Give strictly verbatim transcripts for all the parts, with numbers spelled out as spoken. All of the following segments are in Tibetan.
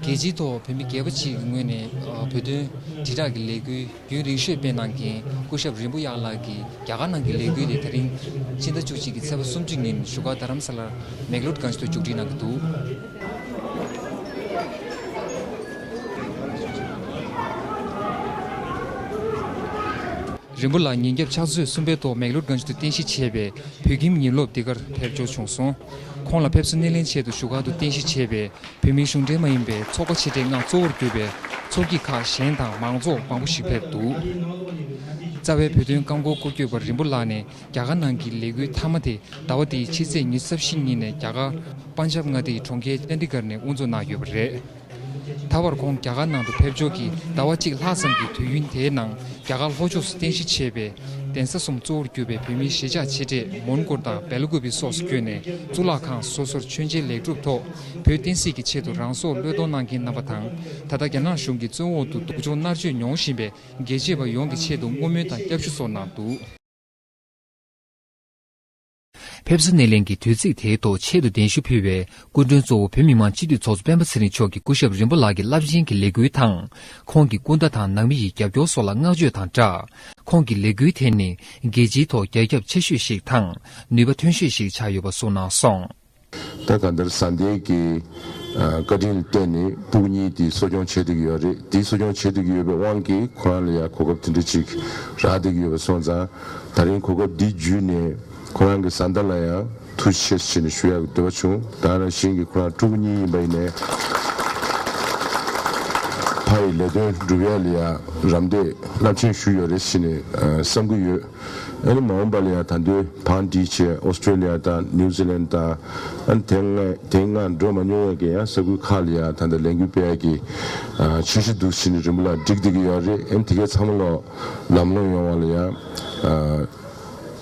རྒྱལ་སྤྱིའི་ཐོག་བོད་མི་སྒེར་པ་གཅིག་གི་ངོས་ནས་ཨ་བོད་དོན་དྲིལ་བསྒྲགས་ཀྱི་ལས་འགུལ་རྒྱུན་རིང་ཤོས་སྤེལ་གནང་མཁན་སྐུ་ཞབས་རིན་པོ་གཡང་ལགས་ཀྱིས་རྒྱ་གར་ནང་གི་ལས་འགུལ་དེ་ད་རིང་ཕྱི་ཟླ་བཅུ་གཅིག་གི་ཚེས་པ་སུམ་ཅུ་ཉིན་བཞུགས་སྒར་རྡ་རམ་ས་ལར་མེག་ལོར་གྷན་ཇི་དུ་མཇུག་སྒྲིལ་གནང་གི་འདུག་རིན་པོ་ལགས་ཉིན་རྒྱབ་ཕྱག་ཚོད་གསུམ་པའི་ཐོག་མེག་ལོར་གྷན་ཇི་དུ་རྟེན་གཞི་བྱས་པའི་བོད་ཁྱིམ་ཉིན་སློབ་འདི་གར་ཕེབས་འབྱོར་བྱུང་སོང་། ཁོང་ལ་ཕེབས་བསུ་སྣེ་ལེན་ཆེད་དུ་བཞུགས་སྒར་དུ་རྟེན་གཞི་བྱས་པའི་བོད་མིའི་གཞུང་འབྲེལ་མ་ཡིན་པའི་ཚོགས་པ་ཆེ་གྲས་ལྔ་གཙོ་བོར་གྱུར་པའི་ཚོགས་སྐྱིད་ཁག་གཞན་དང་མང་ཚོགས་མང་པོ་ཞིག་ཕེབས་འདུག་རྩ་བའི་བོད་དོན་རྐང་འཁོར་སྐོར་སྐྱོད་པ་རིན་པོ་ལགས་ནས་རྒྱ་གར་ནང་གི་ལས་འགུལ་མཐའ་མ་དེ་ཟླ་བ་འདིའི་ཕྱི་ཚེས་ཉི་ཤུ་རྩ་བཞི་ཉིན་ནས་རྒྱ་གར་པན་ཇབ་མངའ་སྡེའི་གྲོང་ཁྱེར་ཅན་ཌི་གྷར་ནས་དབུ་འཛུགས་གནང་ཡོད་པ་རེད། ད་བར་ཁོང་རྒྱ་གར་ནང་དུ་ཕེབས་འབྱོར་གྱི་ཟླ་བ་གཅིག་ལྷག་ཙམ་གྱི་དུས་ཡུན་དེའི་ནང་རྒྱ་གར་ལྷོ་ཕྱོགས་སུ་རྟེན་གཞི་བྱས་པའི་གདན་ས་གསུམ་གཙོ་བོར་གྱུར་པའི་བོད་མིའི་གཞིས་ཆགས་ཆེ་གྲས་མོན་གྷོ་དང་སྦེལ་ཀོབ་སོགས་སུ་བསྐྱོད་ནས་གཙུག་ལག་ཁང་སོ་སོར་མཆོད་མཇལ་ལེགས་གྲུབ་ཐོག་བོད་བསྟན་སྲིད་ཀྱི་ཆེད་དུ་རང་སྲོག་བློས་གཏོང་གནང་མཁན་རྣམ་པ་དང་། ད་ལྟ་རྒྱ་ནག་གཞུང་གི་བཙོན་འོག་ཏུ་སྡུག་སྦྱོང་མནར་གཅོད་མྱོང་བཞིན་པའི་རྒྱལ་གཅེས་པ་ཡོངས་ཀྱི་ཆེད་དུ་བསྔོ་སྨོན་དང་སྐྱབས་ཞུ་སོགས་གནང་འདུག་ཕེབས་བསུ་སྣེ་ལེན་གྱི་དུས་ཚིགས་དེའི་ཐོག་ཆེད་དུ་གདན་ཞུ་ཕུལ་བའི་སྐུ་མགྲོན་གཙོ་བོ་བོད་མི་མང་སྤྱི་འཐུས་ཚོགས་གཙོ་སྤེན་པ་ཚེ་རིང་མཆོག་གིས་སྐུ་ཞབས་རིན་པོ་ལགས་ཀྱི་རླབས་ཆེན་གྱི་ལས་འགུལ་དང་། ཁོང་གི་སྐུ་ཟླ་དང་ནང་མི་ཡི་རྒྱབ་སྐྱོར་སོགས་ལ་བསྔགས་བརྗོད་དང་སྦྲགས། ཁོང་གི་ལས་འགུལ་དེ་ནི་རྒྱལ་སྤྱིའི་ཐོག་རྒྱ་ཁྱབ་ཆེ་ཤོས་ཤིག་དང་ནུས་པ་ཐོན་ཤོས་ཤིག་ཆགས་ཡོད་པ་གསུངས་གནང་སོང་། ད་གང་ལྟར་ཟ་འདེགས་ཀྱི་ཨ་བཀའ་དྲིན་ལ་བརྟེན་ནས་སྤུ་གུ་གཉིས་དེ་གསོ་སྐྱོང་བྱེད་བསྡད་ཀྱི་ཡོད་རེད། དེ་གསོ་སྐྱོང་བྱེད་བསྡད་ཀྱི་ཡོད་པའི་དབང་གིས་ཁོ་རང་ལ་ཡང་གོ་སྐབས་དེ་འདྲ་ཅིག་རག་བསྡད་ཀྱི་ཡོད་པ་སོང་ཙང་། ད་རིང་གོ་སྐབས་འདི་བརྒྱུད་ནས་ཁོ་རང་གི་བཟའ་ཟླ་ལ་ཡང་ཐུགས་རྗེ་ཆེ་ཞེས་ནས་ཞུ་ཡག་གི་འདོད་པ་བྱུང་། ད་ནང་བཞིན་གྱི་ཁོ་རང་ཕྲུ་གུ་གཉིས་ཡིན་པ་ཡིན་ནའི་ཕ་ཡི་ལས་དོན་སྒྲུབ་ཡག་ལ་ཡང་རམ་འདེགས་རླབས་ཆེན་ཞུས་ཡོད་རེད་ཞེས་ནས་ཨ་བསམ་གྱི་ཡོད། ཨ་ནི་མ་འོངས་པ་ལ་ཡང་ད་དུང་བང་སྒྲིག་བྱས་ཨོ་སི་ཀྲེ་ལི་ཡ་དང་ནིའུ་ཛི་ལན་དང་། ཨ་ནི་དེ་སྔ་དེ་སྔ་འགྲོ་མ་མྱོང་བའི་གི་ཡང་ས་ཁུལ་ཁག་ལ་ཡང་ད་ལྟ་ལས་འགུལ་སྤེལ་ཡག་གི་ཨ་འཆར་གཞི་འདུག་ཟེར་ནས་རིན་པོ་ལགས་བསྒྲིགས་བསྡད་ཀྱི་ཡོད་རེད། ཨ་ནི་དེ་གའི་ཚང་མ་ལོ་ལམ་ལྷོང་ཡོང་བ་ལ་ཡང་ཨ་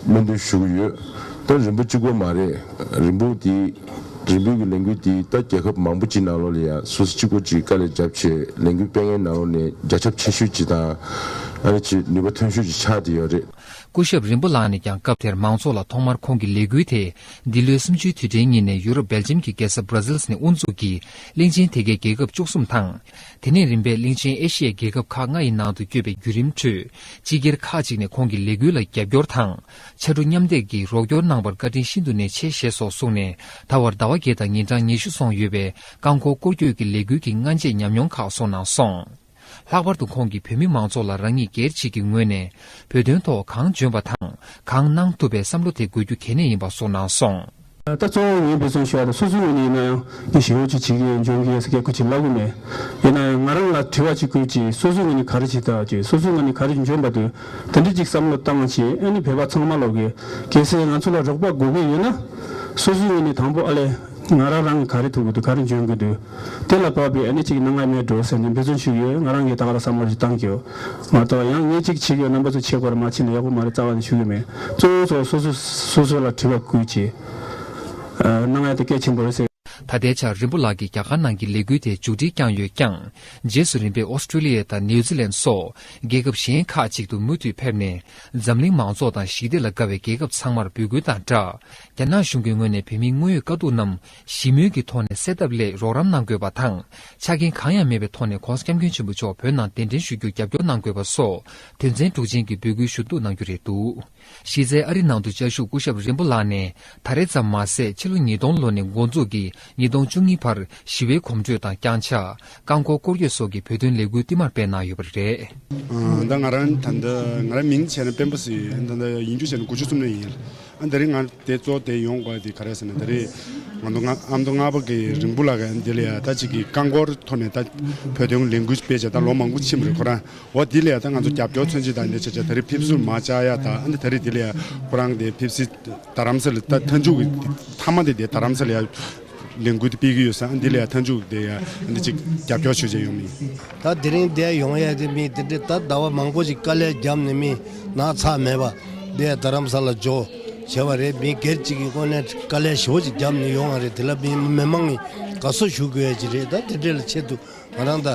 སྨོན་འདུན་ཞུ་གི་ཡོད། ད་རིན་པོ་གཅིག་པོ་མ་རེད། རིན་པོ་དེ་རིན་པོ་གི་ལས་འགུལ་དེ་ད་རྒྱལ་ཁབ་མང་པོ་ཅིག་ནང་ལོགས་ལ་ཡང་སོ་སོ་གཅིག་པོ་ཅིག་དཀའ་ལས་བརྒྱབ་བྱས་ལས་འགུལ་སྤེལ་མཁན་ནང་ལོགས་ནས་རྒྱ་ཁྱབ་ཆེ་ཤོས་ཅིག་དང་། ཨ་ནི་ཅིག་ནུས་པ་ཐོན་ཤོས་ཅིག་ཆགས་བསྡད་ཡོད་རེད། སྐུ་ཞབས་རིན་པོ་ལགས་ནས་ཀྱང་སྐབས་དེར་མང་ཚོགས་ལ་ཐོག་མར་ཁོང་གི་ལས་འགུལ་དེ་འདི་ལོའི་གསུམ་བཅུའི་དུས་དྲན་ཉིན་ནས་ཡུ་རོབ་སྦེལ་ཇམ་གྱི་རྒྱལ་ས་སྦྲ་ཟིལ་ནས་དབུ་འཛུགས་ཀྱིས་གླིང་ཆེན་དེ་གའི་རྒྱལ་ཁབ་བཅུ་གསུམ་དང་། དེ་ནས་རིམ་པས་གླིང་ཆེན་ཨེ་ཤི་ཡའི་རྒྱལ་ཁབ་ཁག་ལྔ་ཡི་ནང་དུ་བསྐྱོད་པའི་བརྒྱུད་རིམ་ཁྲོད། སྤྱི་སྒེར་ཁག་ཅིག་ནས་ཁོང་གི་ལས་འགུལ་ལ་རྒྱབ་སྐྱོར་དང་། ཕྱར་གྲུ་མཉམ་འདེགས་ཀྱིས་རོགས་སྐྱོར་གནང་བར་བཀའ་དྲིན་ཤིན་ཏུ་ནས་ཆེ་ཞེས་སོགས་གསུངས་ནས། ད་བར་ཟླ་བ་བརྒྱད་དང་ཉིན་གྲངས་ཉི་ཤུ་སོང་ཡོད་པའི་རྐང་འཁོར་སྐོར་སྐྱོད་ཀྱི་ལས་འགུལ་གྱི་སྔ་རྗེས་ཉམས་མྱོང་ཁག་གསུངས་གནང་སོང་། ལྷག་པར་དུ་ཁོང་གིས་བོད་མི་མང་ཚོགས་ལ་རང་ཉིད་སྒེར་གཅིག་གི་ངོས་ནས་བོད་དོན་ཐོག་གང་འཇོན་པ་དང་གང་གནང་ཐུབ་པའི་བསམ་བློ་དེ་དགོས་རྒྱུ་གལ་གནད་ཡིན་པ་གསུངས་གནང་སོང་། ད་གཙོ་བོ་ངས་འབད་བརྩོན་ཞུ་ཡ་ད་སོ་སོའི་ངོས་ནས་ཡིན་ན་ཡང་ངས་ཞེ་པོ་ཅིག་བྱེད་ཀྱི་ཡོད་འཇོན་གྱི་ཡོད་ཟེར་སྐད་ཆ་ཅིག་ལབ་ཀྱི་མེད། ཡིན་ན་ཡང་ང་རང་ལ་དྲི་བ་ཅིག་བཀོད་ཅིག་སོ་སོའི་ངོས་ནས་ག་རེ་བྱེད་ཐུབ་ཅིག་སོ་སོའི་ངོས་ནས་ག་རེ་འཇོན་པ་འདུག་དེ་འདྲ་ཅིག་བསམ་བློ་བཏང་ཅིག་ཨ་ནི་བོད་པ་ཚང་མ་ལོག་གི་གལ་སྲིད་ང་ཚོ་ལ་རོགས་པ་དགོས་ཀྱི་ཡོད་ན་སོ་སོའི་ངོས་ནས་དང་པོ་ཨ་ལས། ང་རང་རང་གིས་ག་རེ་ཐུབ་ཀྱི་འདུག་ག་རེ་འཇོན་གྱི་འདུག་དེ་ལ་བབས་པའི་ཨ་ནི་གཅིག་གནང་ག་མེད་འགྲོ་ཟེར་ནས་འབད་བརྩོན་ཞུ་གི་ཡོད། ང་རང་གིས་ད་ག་རང་བསམ་བློ་ཞིག་བཏང་གི་ཡོད་མ་གཏོགས། ཡང་ངས་གཅིག་བྱེད་ཀྱི་ཡོད་རྣམ་པ་ཚོ་བྱེད་དགོས་རེད་མ་བྱེད་ན་ཡག་པོ་མ་རེད་རྩ་བ་ནས་ཞུ་གི་མེད། གཙོ་བོ་ཚོ་སོ་སོ་སོ་སོ་ལ་དྲི་བ་བཀོད་ཅིག་གནང་ཡ་དེ་གལ་ཆེན་པོ་རེད་ཟེར། ད་ལྟའི་ཆར་རིན་པོ་ལགས་ཀྱིས་རྒྱ་གར་ནང་གི་ལས་འགུལ་དེ་མཇུག་སྒྲིལ་བསྐྱངས་ཡོད་ཀྱང་། རྗེས་སུ་རིམ་པས་ཨོ་སི་ཀྲུ་ལི་ཡ་དང་ནིའུ་ཛི་ལན་སོགས་རྒྱལ་ཁབ་གཞན་ཁག་ཅིག་ཏུ་མུ་མཐུད་ཕེབས་ནས། འཛམ་གླིང་མང་ཚོགས་དང་ཞི་བདེ་ལ་དགའ་བའི་རྒྱལ་ཁབ་ཚང་མར་འབོད་སྐུལ་དང་སྦྲགས། རྒྱ་ནག་གཞུང་གི་ངོས་ནས་བོད་མིའི་དངོས་ཡོད་དཀའ་སྡུག་རྣམས་ཞི་མོལ་གྱི་ཐོག་ནས་སེལ་ཐབས་སླད་རོགས་རམ་གནང་དགོས་པ་དང་། ཆ་རྐྱེན་གང་ཡང་མེད་པའི་ཐོག་ནས་༧གོང་ས་༧སྐྱབས་མགོན་ཆེན་པོ་མཆོག་བོད་ནང་གདན་འདྲེན་ཞུ་རྒྱུར་རྒྱབ་སྐྱོར་གནང་དགོས་པ་སོགས་དོན་ཚན་དྲུག་ཅན་གྱི་འབོད་སྐུལ་ཞུ་གཏུག་གནང་རྒྱུ་རེད་འདུག་གཞི་རྩའི་ཨ་རི་ནང་དུ་བཅའ་བཞུགས་སྐུ་ཞབས་རིན་པོ་ལགས་ནས་ད་རེས་ཙམ་མ་ཟད་ཕྱི་ལོ་ཉིས་སྟོང་ལོ་ནས་འགོ་འཛུགས་ཀྱིས་ཉིས་སྟོང་བཅུ་གཉིས་བར་ཞི་བའི་གོམ་བགྲོད་དང་བརྐྱངས་ཕྱག་རྐང་འཁོར་སྐོར་སྐྱོད་སོགས་ཀྱི་བོད་དོན་ལས་འགུལ་བསྟུད་མར་སྤེལ་གནང་ཡོད་པ་རེད། ཨ་ད་ང་རང་ད་ལྟ་ང་རང་མིང་བྱས་ན་སྤེན་པ་ཟེར་ཡོད། ད་ལྟ་ཡིན་རྒྱུ་བྱས་ན་དགུ་བཅུ་གསུམ་ལོ་ཡིན། ཨ་དེ་རིང་ང་དེ་གཙོ་དེ་ཡོང་དགོས་དེ་ག་རེ་ཟེར་ན་ད་རེས་ང་ཚོ་ང་ཨ་མདོ་སྔགས་པ་གི་རིན་པོ་ལགས་ཀྱིས་འདི་ལ་ཡ་ད་ཅིག་གི་རྐང་འཁོར་ཐོག་ནས་ད་བོད་དོན་ལས་འགུལ་སྤེལ་བྱས་ད་ལོ་མང་པོ་ཕྱིན་པ་རེད་ཁོ་རང་། འོ་དེ་ལ་ཡ་ད་ང་ཚོ་རྒྱབ་སྐྱོར་མཚོན་བྱེད་དང་ལས་བྱེད་བྱས་ད་རེས་ཕེབས་བསུ་མ་བཅར་ཡ་ད་ཨ་འདི་ད་རེས་དེ་ལ་ཡ་ཁོ་རང་དེ་ཕེབས་བསུ་རྡ་རམ་ས་ལ་ད་མཐའ་མཇུག་གི་མཐའ་མ་དེ་དེ་རྡ་རམ་ས་ལ་ཡ། ལས་འགུལ་དེ་སྤེལ་གྱི་ཡོད་ས་ཨ་འདི་ལ་ཡ་མཐའ་མཇུག་དེ་ཡ་ཨ་འདི་ཅིག་རྒྱབ་སྐྱོར་ཞུ་བྱས་ཡོང་མི་ཡིན། ད་དེ་རིང་འདིར་ཡོང་ཡ་དེ་མི་དེ་འདྲའི་ད་ཟླ་བ་མང་པོ་ཞིག་དཀའ་ལས་བརྒྱབ་ནས་མི་ནག་ཚ་མེད་པ་འདིར་རྡ་རམ་ས་ལ་འབྱོར་བྱས་པ་རེད། མི་སྒེར་གཅིག་གི་ངོས་ནས་དཀའ་ལས་ཞེ་པོ་ཅིག་བརྒྱབ་ནས་ཡོང་བ་རེད། དེ་ལ་མི་མི་མང་གིས་དགའ་བསུ་ཞུ་དགོས་ཡ་ཅིག་རེད། ད་དེ་འདྲ་ལ་ཆེད་དུ་ང་རང་ད་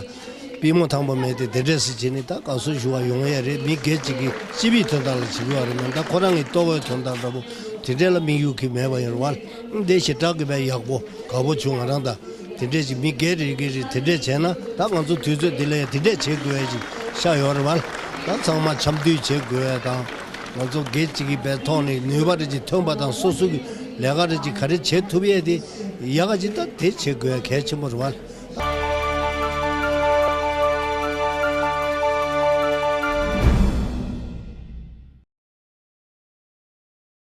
པུས་མོ་དང་པོ་མེད་དེ་དེ་འདྲས་སེ་བྱས་ནས་ད་དགའ་བསུ་ཞུ་བ་ཡོང་ཡ་རེད། མི་སྒེར་གཅིག་གི་སྤྱི་པའི་དོན་དག་ལ་བྱེད་དགོས་པ་རེད་མ་ད་ཁོ་རང་གི་ལྟོ་གོས་དོན་དག་འདྲ་པོ་དེ་འདྲས་ལ་དམིགས་ཡུལ་གྱི་མེད་པ་ཡིན་རེད་བ། འདི་ཞེ་དྲག་གི་བས་ཡག་པོ་དགའ་པོ་བྱུང་། ང་རང་ད་ དེ་འདྲས་ཅིག་མི་སྒེར་རེ་གི་རེ་དེ་འདྲས་བྱས་ན། ད་ང་ཚོ་དུས་ཚོད་འདི་ལ་ཡང་དེ་འདྲས་བྱེད་དགོས་ཡ་ཅིག་ཤར་ཡོང་རེད་བ། ད་ཚང་མ་འཆམ་མཐུན་བྱེད་དགོས་ཡ་དང་། ང་ཚོ་སྒེར་གཅིག་གི་བའི་ཐོག་ནས་ནུས་པ་རེ་ཅིག་ཐོན་པ་དང་། སོ་སོ་གི་ལས་ཀ་རེ་ཅིག་ག་རེ་བྱེད་ཐུབ་ཡས་དེ་ཡག་ག་ཅིག་ད་དེ་བྱེད་དགོས་ཡ་གལ་ཆེན་པོ་རེད་བ།